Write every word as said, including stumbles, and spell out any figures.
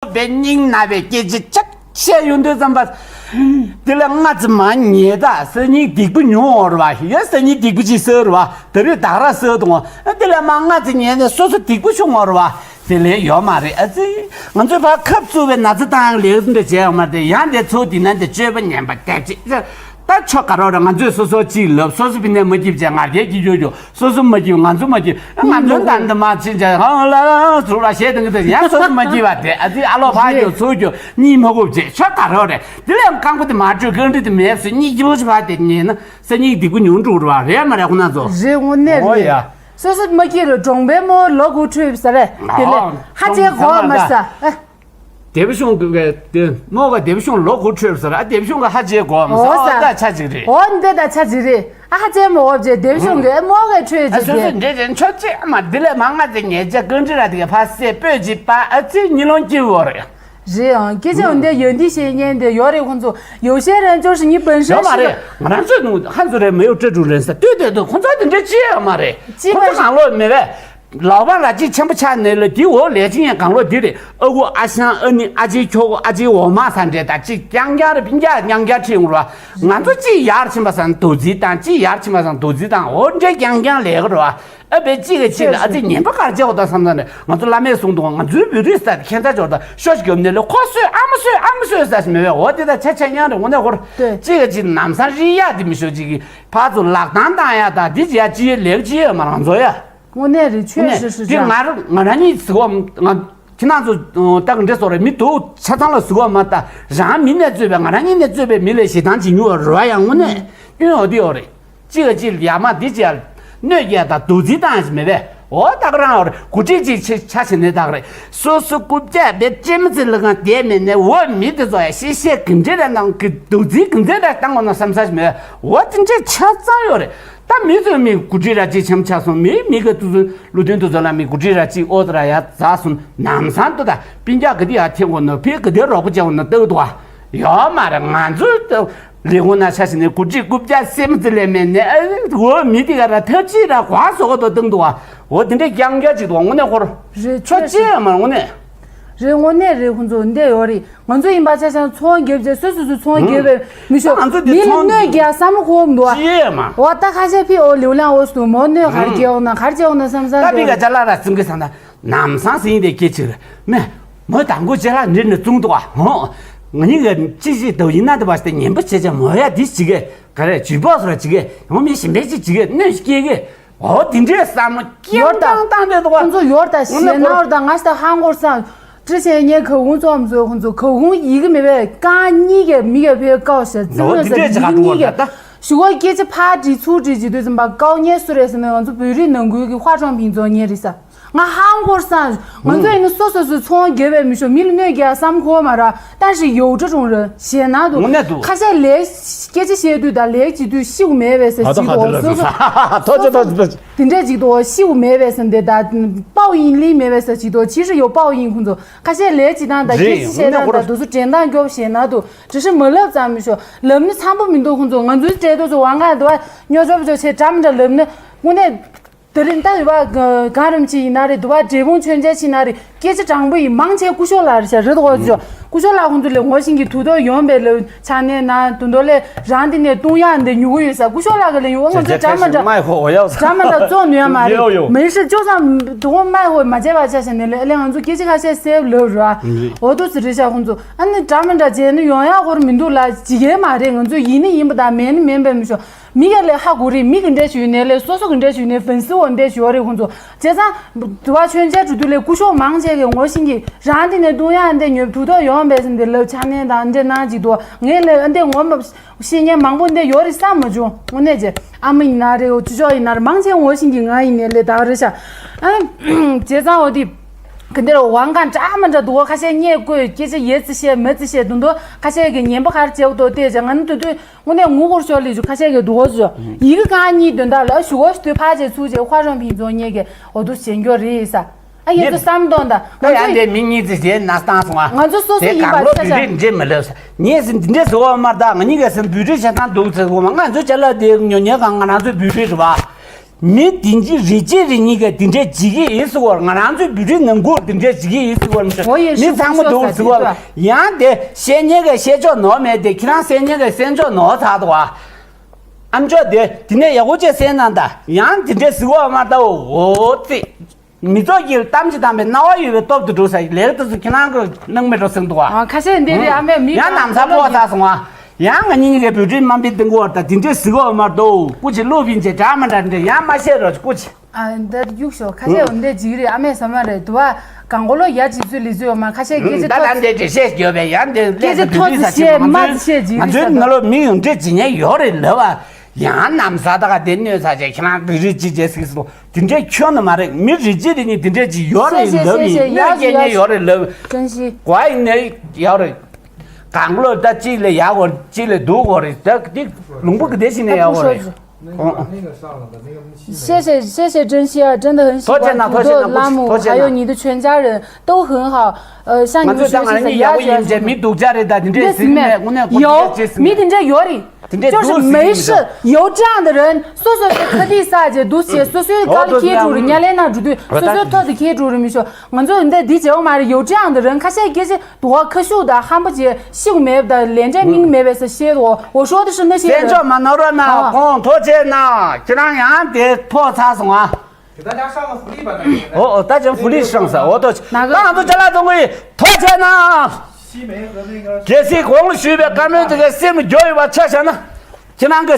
པའི་སྙིང་ན་བའི་སྐད་ཆ་ཆག་བཤད་ཡོང་དུས་ཙམ་པ། དེ་ལ་སྔ་ཙི་མ་ཉེས་ད་སང་ཉིན་སྡིག་པ་ཉུང་བར་བ་ཡ། སང་ཉིན་སྡིག་པ་ཅིག་གསོལ་བ་ད་རེས་བདག་ར་གསོལ་དང་། དེ་ལ་མ་སྔ་ཙི་ཉེས་ནས་སོ་སོ་སྡིག་པ་ཆུང་བར་བ། དེ་ལས་ཡོད་མ་རེད་ཨ་ཙི། ང་ཚོས་ཕར་ཁབ་བཙུགས་པའི་ན་ཚ་དང་ལེགས་འདྲ་བྱས་ཡོད་མ་རེད། ཡང་དེ་ཚོ་དེ་ན་དེ་སྤྱོད་པ་ངན་པ་དེ་ཅིག་ད་ཆོ་ག་རོགས་རེད། ང་ཚོས་སོ་སོ་གཅིག་ལབ། སོ་སོ་ཕི་ནས་མ་སྐྱིབ་བྱས་ང་རྒྱལ་གྱི་ཡོད་ཡོད། སོ་སོ་མ་སྐྱིབ་ང་ཚོ་མ་སྐྱིབ། ང་ཚོ་ད་འདི་མ་ཕྱིན་བྱས་ཧང་ལ་ལ་ཟུག་ལ་བཤད་དང་གི་དེ་ཡང་སོ་སོ་མ་སྐྱིབ་པ་དེ་ཨ་ཙི། ཨ་ལོ་ཕ་རྒྱོ་ཚུར་རྒྱོ་གཉིད་མ་ཁུག་བྱས་ཆོ་ག་རོགས་རེད། དེ་ལས་རྐང་པ་དེ་མ་བཅོས་རྐང་གྲི་དེ་མེད་སོ་གཉིད་སྐྱིད་པོ་ཞིག་བ་དེ་ཉལ་ན་སང་ཉིན་སྡིག་པ་ཉུང་འགྲོ་རེད་བ། རེད་མ་རེད་ཁོ་ན་ཚོ། རེད་དངོས་གནས་ཨོ་རེད། ཡ། སོ་སོ་མ་སྐྱིད་རུ་གྲོང་པའི་མོ་ལོ་དགུ་ཁྲུས་ཟ་རེད། དེ་ལས་ཧ་ཅེ་གོ་མ་ས་ཨ། སྡེ་པ་གཞུང་གི་སྡེ་མོ་ག་སྡེ་པ་གཞུང་ལོ་དགུ་ཁྲུས་ཟེར་ཨ། སྡེ་པ་གཞུང་ག་ཧ་ཅེ་གོ་མ་ཟ་ཨོ་ཨོ་ད་ཆ་ཅིག་རེད། ཨོ་འདི་ད་ཆ་ཅིག་རེད། ཨ་ཧ་ཅེ་མོ་འོབ་ཅེ་སྡེ་པ་གཞུང་གི་མོ་ག་ཁྲུས་ཨ་ཅིག་སོ་སོ་རེད། འདྲེ་ཅན་ཆོ་ཅེ་ཨ་མ་འདི་ལས་མ་ང་ཚེ་ཉེ་ཅེ་ཀུན་ཁྲི་ར་དེ་ག་ཕ་སེ་སྤོས་ཅིག་པ་ཨ་ཚེ་ཉི་ལོང་སྐྱིད་བོ་རེད། རེད་ཨང་སྐད་ཆ་འོན་ཏེ་ཡོན་ཏི་ཤེས་ཉན་དེ་ཡོད་རེད། ཁོང་ཚོ་ཡོ་ཤེ་རན་ཅོར་ཞིག་ཉི་པན་ཡོད་ཧྲན་མ་ཞིག་རེད། ང་རང་ཚོས་ནུ་ཧན་ཚོ་རེད་མེ་ཡོ་སྤྲད་འགྲོ་ལེན་ས་ལྟོས་ལྟོས་ལྟོས། ཁོང་ཚོ་དེ་འདྲ་ཅི་ཡོད་མ་རེད། ཅི་ཁོང་ཚོ་མ་གང་ལོག་མེད་པས། ལག་པ་ལ་ཅིག་ཆེན་པོ་ཆགས་ནས་ལ་དེ་འོག་ལས་ཅི་ཡང་གང་ལོ་དེ་རེད། ཨ་ཁུ་ཨ་ཞང་ཨ་ནི་ཨ་ཅེ་ཁྱོ་གོ་ཨ་ཅེ་འོ་མ་ས་འདྲེ་ད་ཅིག་རྐྱང་རྐྱང་རེ་པིན་རྐྱང་རྐྱང་ཁྲིད་ཡོང་ར། ང་ཚོ་ཅིག་ཡར་ཕྱིན་པ་སང་དོ་རྩིས་དང་ཅིག་ཡར་ཕྱིན་པ་སང་དོ་རྩིས་དང་འོ་འདྲེ་རྐྱང་རྐྱང་ལས་ཀ་ར། ཨ་བེ་ཅིག་ག་ཅིག་ལ་ཨ་ཙི་ཉན་པ་གར་བྱེད་འོ་ད་བསམ་ས་ནས་ང་ཚོ་བླ་མས་གསུངས་འདུག་ང་ཚོའི་བོད་རིགས་ས་ཁྱད་མཚར་འབྱོར་ད་ཤོ་ཞིག་གྱོབ་ནས་ལ་ཁོ་སོས་ཨ་མ་སོས་ཨ་མ་སོས་ས་ཞིག་མེད་བས། འོ་དེ་ད་ཆ་ཆ་ཉང་རེ་ངོ་ནས་ཧོར་ཅིག་ག་ཅིག་ནམ་སང་རི་ཡག་དེ་མི་ཤོ་ཅིག་གི་ཕར་ཚུར་ལག་ཐང་བཏང་ཡ་ད་དེ་ཅི་ཡ་ཅི་ཡ་ལེགས་ཅི་ཡ་མ་རང་ཚོ་ཡ། དངོས་གནས་རེད། ཆོས་ནས་ཧྲི་ཧྲི་དེ་ཅང་ང་རང་ང་རང་ཉིད་ཟི་གོ་ང་ཁྱེད་རང་ཚོ་ཏག་འདྲེ་སོགས་རེད། མི་དུ་ཆ་ཚང་ལ་ཟི་གོ་མ་ལྟ་རང་མི་ནས་གཙོས་པའི་ང་རང་ཉིད་ནས་གཙོས་པའི་མི་ལས་ཞེ་སྡང་བྱེད་མྱོང་བ་རོ་ཡང་དངོས་གནས་སྐྱོན་འོ་དེ་འོ་རེད། གཅིག་ལ་གཅིག་ཡ་མ་འདི་གཅིག་ཡ་གནོད་སྐྱེལ་དང་དུག་རྫི་བཏང་ཞིག་མེད་པས། འོ་ད་ག་རང་འོ་རེད། འགོ་ཁྲིད་གཅིག་ཆ་ཆ་བྱེད་ནས་ད་ག་རེད། སོ་སོ་རྐུབ་བཀྱག་པའི་ལྕེ་མ་ཙི་ལ་གང་བསྡད་མེད་ནས་འོ་མི་དེ་ཚོ་ཡ་ཤེས་ཤེས་གི་འདྲེ་ར་ནང་གི་དུག་རྫི་གི་འདྲེ་ར་བཏང་དགོས་ན་བསམ་ས་ཞིག་མེད་པས། འོ་དེ་འདྲས་ཆ་ཚང་ཡོད་རེད། ད་མི་ཚོས་མི་འགོ་ཁྲིད་ར་གཅིག་ཆམ་ཆ་སོང་མི་མི་གི་དུ་ཚོ་ལུ་དོན་དུ་ཚོ་ལ་མི་འགོ་ཁྲིད་ར་གཅིག་ཨོ་ཙི་ར་ཡ་ཛ་སོང་ནམ་སང་དུ་ད་སྤུན་ཀྱག་གི་དེ་ཡ་ཐེ་གོ་ནོ་ཕི་གི་དེ་རོགས་པ་བྱ་བ་ནོ་ལྟ་གི་འདུག་བ། ཡོད་མ་རེད། ང་ཚོའི་ལས་ཁུངས་ན་ཆ་ཞིག་ནས་འགོ་ཁྲིད་རྐུབ་བཀྱག་སེམས་ཙི་ལས་མེད་ནས་ཨ་འོ་མི་དེ་ག་ར་ཐབས་ཅིག་ར་གོ་བཟོ་གི་འདུག་བསྟན་འདུག་བ། འོ་དེ་འདྲས་རྐྱང་རྐྱང་ཅིག་འདུག་བ། དངོས་གནས་ཁོ་ར་རེད། ཆོ་ཅི་ཡོད་མ་རེད་དངོས་གནས། རེད། དངོས་གནས་རེད། ཁོང་ཚོ་འདི་ཡོད་རེད། ང་ཚོ་ཡིན་པ་ཆ་ཆ་ཚོང་རྒྱབ་རྗེས་སོ་སོ་སོ་ཚོང་རྒྱབ་པའི་མི་ཤོག་ང་ཚོ་འདི་མི་ལ་ཚོང་གནོད་རྒྱག་བསམ་བློ་འཁོར་མི་འདུག་ཨ། ཅི་ཡོད་མ། འོ་ད་ཁ་ཤས་ཕི་འོ་ལེའུ་ལང་འོ་སུ་མོ་གནོད་ག་རེ་རྒྱག་འོ་ན་ག་རེ་བྱེད་འོ་ན་བསམ་བསམ་ད་པི་ག་ཅ་ལག་ར་ཙིང་གི་སང་ད་ནམ་སང་སིང་དེ་སྐད་ཆིག་རེད་མེ། མོ་དང་གོ་ཅ་ལག་འདྲི་ནས་བཙུང་འདུག་ཨ། ཧོ། ང་གཉིས་ཀ་ཅི་ཞིག་དུ་ཡིན་ན་དུ་བ་ཞིག་ཉན་པ་བྱེད་ཅག་མོ་ཡ་འདི་ཞིག་གི་ག་རེ་ཇུས་པོག་སོ་ར་ཅིག་གི་ཡང་མི་ཞིམ་པའི་ཅིག་ཅིག་གི་གནོད་སྐྱེལ་གི་འོ་དེ་འདྲའི་བསམ་བློ་ཡོར་ཀྱང་ད་བཏང་བསྡད་འདུག་བ། ཁོང་ཚོ་ཡོར་ད་ཞེད་སྣང་ད་ང་ཞིག་ཧང་གོར་སང་། ཀྲི་ཤན་ཉེ་ག་ཧུང་ཚོམ་ཚོ་ཁོང་ཚོ་ག་ཧུང་ཡི་གེ་མེད་པའི་རྐང་གཉིས་ཀྱི་མི་ག་ཕེ་ཀའོ་ཤ་ཙི་འོ་མོ་དེ་ས་འདྲའི་ཡི་གེ་གཉིས་ཀྱི་ཞུ་བ་སྐད་ཆ་ཕར་དྲི་ཚུར་དྲི་བྱེད་དུས་ཙམ་པ་ཀའོ་ཉེ་སུ་རེད་ཟེར་ན་ང་ཚོ་བོད་རིགས་ནང་ཁུལ་གྱི་ཧྭ་ཀྲོང་ཕིང་ཚོ་ཉེ་རེད་ས། ང་ཧང་གོར་སང་། ང་ཚོ་ཡིན་ན་སོ་སོ་སོའི་ཚོང་རྒྱབ་པའི་མི་ཤོག་མི་ལ་གནོད་རྒྱག་བསམ་ཁོ་མ་ར་ཏང་ཞིག་ཡོག་ཀྲ་རུང་ར་ཞེད་སྣང་དུ་དངོས་གནས་འདུག་ཁ་ཤས་ལས་སྐད་ཆ་བཤད་དུས་དང་ལས་བྱེད་དུས་ཤིའུ་མེད་པའི་ས་ཨ་ད་ཅིག་ཁ་དོ་དེ་ལ་སོ་སོ་ཐོ་ཅི་ཐོ་ཅི་ཐོ་ཅི། དེ་འདྲས་ཅིག་དོ་ཤིའུ་མེད་པའི་ས་འདི་ད་པའོ་ཡིན་ལི་མེད་པའི་ས་ཅིག་དོ་ཕྱི་ཧྲི་ཡོ་པའོ་ཡིན་ཁོང་ཚོ་ཁ་ཤས་ལས་བྱེད་སྟངས་དང་རེད་སྐད་ཆ་བཤད་སྟངས་དང་དུ་སུ་དྲན་སྟངས་སྐྱོབ་ཞེད་སྣང་དུ་དྲི་ཧྲི་མ་ལབ་ཙམ་མི་ཤོག་ལབ་ནི་འཚམ་པོ་མི་འདུག་ཁོང་ཚོ་ང་ཚོའི་གྲལ་དུ་ཚོ་ཝང་ག་དུ་བ་སྨྱོ་ཆོབ་ཆོ་ཆེ་འདྲ་མི་འདྲ་ལབ་ནི་དངོས་གནས། དེ་རིང་ད་ཡུ་བ་གང་རིམ་ཅི་ཡིན་ན་རེད་འདུག་བ་འབྲས་སྤུངས་མཆོད་མཇལ་ཕྱིན་ན་རེད་སྐད་ཆ་དྲང་པོ་ཡིན་མང་ཆེ་སྐུ་ཞབས་ལགས་རེད་ཤག་རེད་དོ་ཅོ་སྐུ་ཞབས་ལགས་ཁོང་ཚོ་ལས་ངོ་ཤེས་ཀྱི་དུས་ཐོག་ཡོང་པའི་ལས་ཕྱག་ནས་ན་དུ་འདོ་ལས་རང་དེ་ནས་བཏུང་ཡག་འདི་ཉུ་གུ་ཡོད་ས་སྐུ་ཞབས་ལགས་ཀྱི་ལས་ཡོང་ང་ཚོ་འདྲ་མ་འདྲ་འདྲ་མ་འདྲ་བཙོག་ནུས་ཡ་མ་རེད་མི་ཧྲི་ཅོ་ཙམ་དུ་ངོ་མ་ཧོ་མ་བྱས་པ་ཆ་ཤ་ནས་ལས་ལས་ང་ཚོ་སྐད་ཆ་ཁ་ཤས་སེབ་ལབ་ར་འོ་དུ་ཟི་རེད་ཤག་ཁོང་ཚོ་ཨ་ནི་འདྲ་མ་འདྲ་བྱས་ནི་ཡོང་ཡག་ཧོར་མི་འདུག་ལ་ཇི་གེ་མ་རེད་ང་ཚོ་ཡིན་ནི་ཡིན་པ་དང་མེད་ནི་མེད་པའི་མི་ཤོག་མི་ག་ལས་ཧ་གོ་རེད། མི་གི་འདྲ་ཞུས་ནས་ལས་སོ་སོ་གི་འདྲ་ཞུས་ནས་ཕན་སི་འོ་འདྲ་ཞུ་བ་རེད་ཁོང་ཚོ། བྱས་ཙང་དུ་བ་མཆོད་མཇལ་འགྲོ་དུས་ལས་སྐུ་ཞབས་མང་ཆེ་གི་ངོ་ཤེས་ཀྱི་རང་དེ་ནས་བཏུང་ཡག་འདི་ཉོབ་དུ་ཐོག་ཡོང་བས་ཟིན་དེ་ལབ་ཕྱག་ནས་དང་འདྲ་ནང་ཅིག་དུ་ངས་ལས་འདི་ངོ་མ་ཤེས་མཁན་མང་པོ་འདི་ཡོད་རེད་བསམ་མ་བྱུང་། དངོས་གནས་ཅེ་ཨ་མ་ཡིན་ན་རེད་འོ་ཅུ་ཅོག་ཡིན་ན་རེད་མང་ཆེ་ངོ་ཤེས་ཀྱི་ང་ཡིན་ནས་ལས་ད་རེད་ཤག་ཨ་བྱས་ཙང་འོ་དེ་གི་འདིར་ཝང་གང་འདྲ་མ་འདྲ་དུ་བ་ཁ་ཤས་རྙེད་དགོས་སྐད་ཆ་ཡེ་ཙི་བཤད་མེ་ཙི་བཤད་དུ་འདུག་ཁ་ཤས་ཀྱི་ཉན་པ་གར་བྱེད་དོ་བལྟས་ཅེ་ང་ནི་དུ་དུས། དངོས་གནས་ངུ་སྐོར་ཤོར་ལི་ཞུ་ཁ་ཤས་ཀྱི་འདུག་གོ་ཞུ། ཡི་གེ་གང་གཉིས་དོན་དག་ལ་ཞུ་གོ་ཞུ་དུས་ཕར་བྱས་ཚུར་བྱས་ཧྭ་ཀྲོང་ཕིང་ཚོ་ཉེ་གི་འོ་དུ་བྱེད་འགྱོ་རེད་ས། ཨ་ཡེ་ཚོ་བསམ་དོན་དང་ད་ང་ཡང་ཚོ་དེ་མི་གཉིས་ཙི་བྱས་ན་སྟངས་སོང་ང་། ང་ཚོ་སོ་སོ་དེ་ཡིན་གང་པ་ལོ་ཆ་བུད་ཆ། རིགས་འདྲེ་མི་ལབ་ས། ངས་ཟིན་འདི་འདྲེ་བཟོ་བ་མ་རེད་ད། ང་གཉིས་ཀ་ཟིན་བུད་རིགས་ཆ་ཚང་འདུག་ཚེ་གོ་མ་ང་ཚོ་ཅ་ལག་དེ་ཉོ་ཉེ་གང་ང་རང་ཚོ་བུད་རིགས་རེད་བ། མི་དེ་འདྲ་རེ་གཅིག་རེ་གཉིས་ཀས་དེ་འདྲ་བྱེད་ཀྱི་ཡིན་ཟེར་བ། ང་རང་ཚོའི་བོད་རིགས་ནང་ཁུལ་དེ་འདྲ་བྱེད་ཀྱི་ཡིན་ཟེར་བ། མི་ཚང་མ་འདུག་ཟེར་བ། ཡང་དེ་བཤད་མཁན་གྱིས་བཤད་ཆོག་ནོར་མེད་དེ། ཁྱེད་རང་བཤད་མཁན་གྱིས་བཤད་ཆོག་ནོར་ཚར་འདུག་བ། ཨ་མཆོག་དེ་དེ་ནས་ཡག་པོ་བྱས་བཤད་གནང་དང་། ཡང་དེ་འདྲ་ཟེར་བ་མ་ལྟ་བུ། འོ་ཙི། མི་ཚོགས་ཀྱིས་གཏམ་ཅིག་བཏང་པའི་རྣ་བ་ཡོད་པའི་སྟོབས་དེ་འགྲོ་ས་ལས་ཀ་དེ་ཚོ་ཁྱེད་རང་གི་སྣང་མེད་འགྲོ་སོང་འདུག་བ། ཨ། ཁ་ཤས་འདི་རེད། ཨ་མས་མི་ཡང་ནམ་ས་ཕོག་ཚར་སོང་བ། ཡང་ང་གཉིས་ཀྱི་བོད་རིགས་དམའ་འབེབས་གཏོང་གི་ཡོད་རེད་ད། དེ་འདྲས་ཟེར་གྱི་ཡོད་མ་གཏོགས། སྐུ་མཁྱེན་བློ་ཕྱིན་བྱས་འདྲ་མི་འདྲ་འདྲ་ཡང་མ་བཤད་རོགས། སྐུ་མཁྱེན། ཨ། འདི་གཡུག་ཞོག་ཁ་ཤས་འོ་འདི་ཅིག་རེད། ཨ་མས་ཟ་མ་རེད་འདུག་བ། གང་གོ་ལོ་ཡ་ཅིག་ཚུལ་ལི་ཚུལ་ཡོད་མ། ཁ་ཤས་སྐད་ཆ་ད་ཐོག་ད་འདི་འདྲས་བཤད་ཡོད་པས། ཡང་འདི་སྐད་ཆ་ཐོག་ཏུ་བཤད། མ་ཚོད་ང་ཚོའི་ནང་ལོགས་མི་ཡོང་འདྲས་བྱེད་མཁན་ཡོད་རེད་ལབ་བ། ཡང་ནམ་ས་ད་ག་དེ་གནོད་ཚར་བྱས་ཁྱེད་རང་བོད་རིགས་ཅིག་བྱས་ཟིག་སོང་། དེ་འདྲས་ཁྱོན་ནས་མ་རེད། མི་རེ་གཅིག་རེ་གཉིས་དེ་འདྲས་ཅིག་ཡོད་རེད་ལབ་ཡིན། གནོད་སྐྱེལ་མཁན་ཡོད་རེད་ལབ། ཀྲན་ཤིས། གོ་ཡིན་ནས་ཡོད་རེད། གང་ལོ་ད་གཅིག་ལ་ཡག་གོ་གཅིག་ལ་སྡུག་གོ་རེད། ད་འདི་ལུང་པ་གི་དེ་ཞིག་ནས་ཡག་གོ་རེད། ཨོ་ཨོ།谢谢谢谢珍惜啊，真的很喜欢土豆拉姆，还有你的全家人都很好。呃，像你们学习很了解。 མི་སྡུག་ཅག་རེད་ད། དེ་འདྲས་ཟེར་མེད། དངོས་གནས་ཁོ་དེ་འདྲས་ཟེར་མེད། དངོས་གནས་ཁོ་དེ་འདྲས་ཟེར་མེད། 没事，有这样的人，སོ་སོ་སོ་ཁ་དེ་ས་རྗེས་འདུག་བྱས། སོ་སོའི་དཀའ་ལས་ཁྱེར་འགྲོ་རེད། ཉ་ལེན་ན་འགྲོ་དུས་སོ་སོའི་ཐོག་ཏུ་ཁྱེར་འགྲོ་རེད། མི་ཤོག་ང་ཚོ་འདི་འདི་བྱེད་འོ་མ་རེད། 有这样的人 ཁ་ཤས་སྐད་ཆ་དུ་བ་ཁ་ཤུགས་དང་ཧམ་པ་བྱས་ཤེས་གི་མེད་པ་དང་ལན་འདྲ་མིན་མེད་པས་ཟེར་བཤད་འོ། 我说的是那些人。 བཙན་བྱོལ་མ་ནོར་བ་ན་ཁོང་ཐུགས་རྗེ་གནང་། ཁྱེད་རང་ཡང་དེ་ཐོག་ཚར་སོང་ཨ། 给大家上个福利吧，大家。 ཨོ་ཨོ། ད་ཅང་福利上ས། ཨོ་ཐོག་ད་ང་ཚོ་ཅ་ལག་ཚོང་ཁང་ཐུགས་རྗེ་གནང་། གལ་སྲིད་གོང་ཞུས་པའི་བཀའ་མོལ་དེ་གའི་སེམས་ཀྱི་འགྱོ་ཡོད་པ་ཆ་བཞག་ན། ཁྱེད་རང་གི